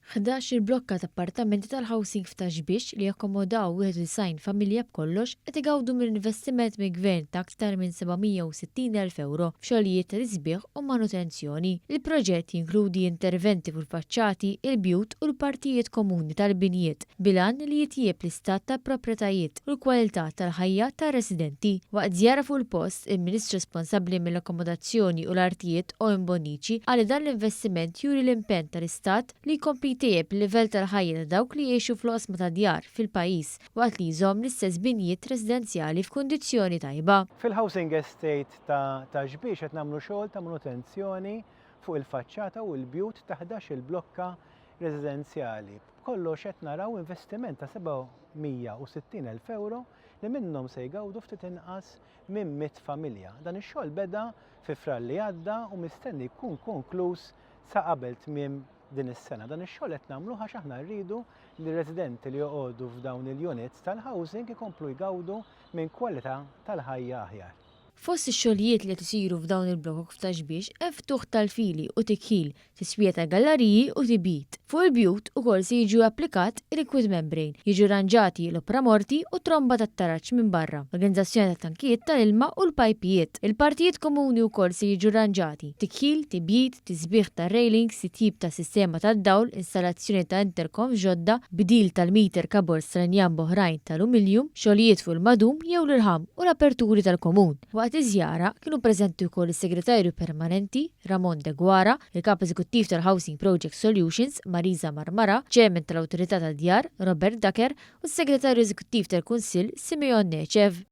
11-il blokka ta' appartamenti tal-housing f'Ta' Xbiex li jakkomodaw 91 familja b'kollox qed igawdu minn investiment mill-Gvern ta' aktar minn 760,000 ewro f'xogħlijiet ta' tisbiħ u manutenzjoni. Il-proġett jinkludi interventi fuq il-faċċati, il-bjut u l-partijiet komuni tal-binjiet bil-għan li jitjieb l-istat tal-proprjetajiet u l-kwalità tal-ħajja tar-residenti. Waqt żjara fuq il-post, il-Ministru responsabbli mill-Akkomodazzjoni u l-Artijiet, Owen Bonnici, qal li dan l-investiment juri l-impenn tal-Istat li jkompli jtejjeb il-livell tal-ħajja ta' dawk li jgħixu fl-oqsma ta' djar fil-pajjiż waqt li jżomm l-istess binjiet residenzjali f'kundizzjoni tajba. Fil-housing estate ta' Ta' Xbiex qed nagħmlu xogħol ta' manutenzjoni fuq il-faċċata u l-bjut ta' 11-il blokka residenzjali. B'kollox qed naraw investiment ta' 760,000 ewro li minnhom se jgawdu ftit inqas minn 100 familja. Dan ix-xogħol beda fi Frar li għadda u mistenni jkun konkluż sa qabel tmiem din is-sena. Dan ix-xogħol qed nagħmluh għax aħna rridu li r-residenti li joqogħdu f'dawn il-units tal-housing ikomplu jgawdu minn kwalità tal-ħajja aħjar. Fost ix-xogħlijiet li qed isiru f'dawn il-blokok f'Ta' Xbiex hemm ftuħ tal-fili u tikħil, tiswija ta' gallariji u tibjid. Fuq il-bjut ukoll se jiġu applikat il-liquid membrane, jiġu rranġati l-opramorti u t-tromba tat-taraġ minn barra, organizzazzjoni tat-tankijiet tal-ilma u l-pajpijiet. Il-partijiet komuni wkoll se jiġu rranġati, tikħil, tibjid, tisbiħ tar-railings, titjib tas-sistema tad-dawl, installazzjoni ta' intercoms ġodda, bdil tal-meter cupboards tal-injam b'oħrajn tal-umilium, xogħlijiet fuq il-madum jew l-irħam u l-aperturi tal-komun. Waqt iż-żjara, kienu preżenti wkoll is-Segretarju Permanenti, Ramon Deguara, il-Kap Eżekuttiv tal-Housing Project Solutions, Marisa Marmara, Chairman tal-Awtorità tad-Djar, Robert Daker, u s-Segretarju Eżekuttiv tal-Kunsill, Simeon Nechev.